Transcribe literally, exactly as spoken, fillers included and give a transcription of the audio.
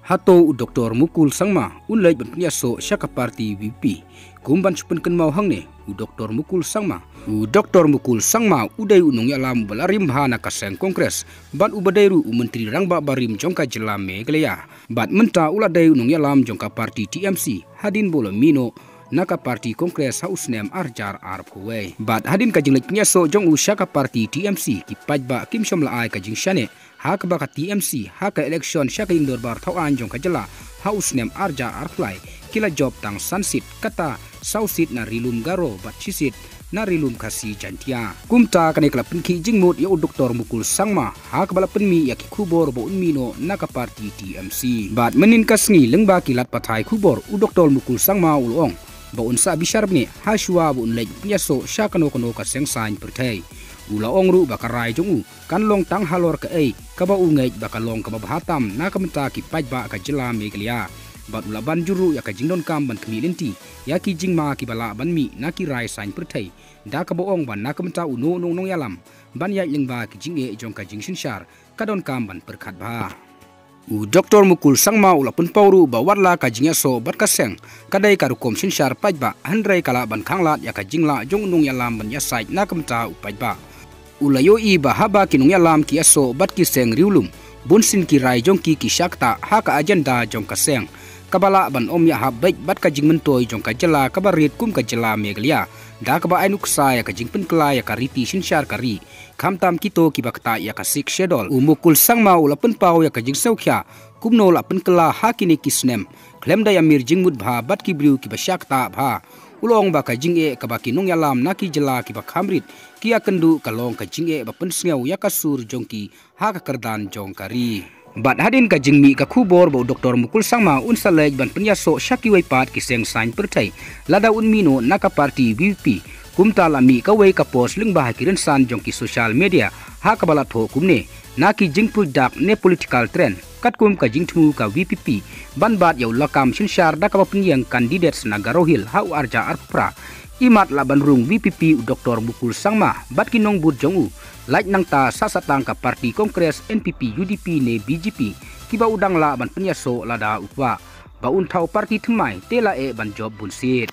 Hato u Doktor Mukul Sangma un leit ban pynïasoh sha ka party VPP? Kum ban shu pynkynmaw hangne, u Doktor Mukul Sangma, u Doktor Mukul Sangma u dei u nongïalam uba la rim bha na ka seng Congress bad uba dei ruh u Myntri Rangbah barim jong ka jylla Meghalaya. Bad mynta u la dei u nongïalam jong ka party TMC hadien ba u la mih noh na ka party Congress ha u snem ar hajar arphew wei. Bad hadien ka jingleit pynïasoh jong u sha ka party TMC, ki paidbah kim shym la ai ka jingshaniah ha kaba ka TMC ha ka election sha ka ïingdorbar thawaiñ jong ka jylla ha u snem ar hajar arphew lai ki la jop tang san seat, kata saw seat na Ri-lum Garo bad shi seat na Ri-lum Khasi Jaintia. Kumta kane ka la pynkhih jingmut ïa u Doktor Mukul Sangma ha kaba la pynmih ïa ki khubor ba un mih noh na ka party TMC. Bad mynhynnin ka sngi lyngba ki lad pathai khubor, u Doktor Mukul Sangma u la ong ba un sa bishar bniah ha shuwa ba un leit pynïasoh sha kano kano ka seng saiñ pyrthei. U la ong ruh ba ka rai jong u kan long tang halor kaei kaba u ngeit ba ka long kaba bha tam na ka bynta ki paidbah ka jylla Meghalaya. Bad u la ban jur ruh ïa ka jingdonkam ban khmih lynti ïa ki jingma kiba lah ban mih na ki rai saiñ pyrthei, da kaba ong ba na ka bynta uno uno u nongïalam ban ïaid lyngba ki jingeh jong ka jingsynshar, ka donkam ban pyrkhat bha. U Doktor Mukul Sangma u la pynpaw ruh ba wat la ka jingïasoh bad ka seng ka dei ka rukom synshar paidbah, hynrei ka lah ban khanglad ïa ka jinglah jong u nongïalam ban ïasaid na ka bynta u paidbah. U la ïohi ba haba ki nongïalam ki ïasoh bad ki seng riewlum, bunsien ki rai jong ki ki shah ktah ha ka agenda jong ka seng, kaba lah ban ym ïahap beit bad ka jingmyntoi jong ka jylla kaba rit kum ka jylla Meghalaya, da kaba ai nuksa ïa ka jingpynkylla ïa ka riti synshar ka ri, khamtam kito kiba ktah ïa ka Sixth Schedule. U Mukul Sangma u la pynpaw ïa ka jingsngewkhia kumno la pynkylla ha kine ki snem khlem da ïamir jingmut bha bad ki briew kiba shah ktah bha. U la ong ba ka jingeh kaba ki nongïalam na ki jylla kiba kham rit ki ïakynduh ka long ka jingeh ba pynsngew ïa ka sur jong ki ha ka kyrdan jong ka ri. Bad hadien ka jingmih ka khubor ba u Doktor Mukul Sangma un sa leit ban pynïasoh sha kiwei pat ki seng saiñ pyrthei lada un mih noh na ka party VPP, kumta la mih kawei ka post lyngba ha ki rynsan jong ki social media ha kaba la thoh kumne: Na ki jingpluid dak ne political trend, katkum ka jingthmu ka VPP ban bat ïa u lakam synshar da kaba pynïeng candidate na Garo Hills ha u ar hajar arphew phra, imat lah ban rung VPP u Doktor Mukul Sangma bad ki nongbud jong u, lait nangta sah sah tang ka party Congress, NPP, UDP ne BJP, kiba u dang lah ban pynïasoh lada u kwah. Ba un thaw party thymmai te la eh ban jop bun seat.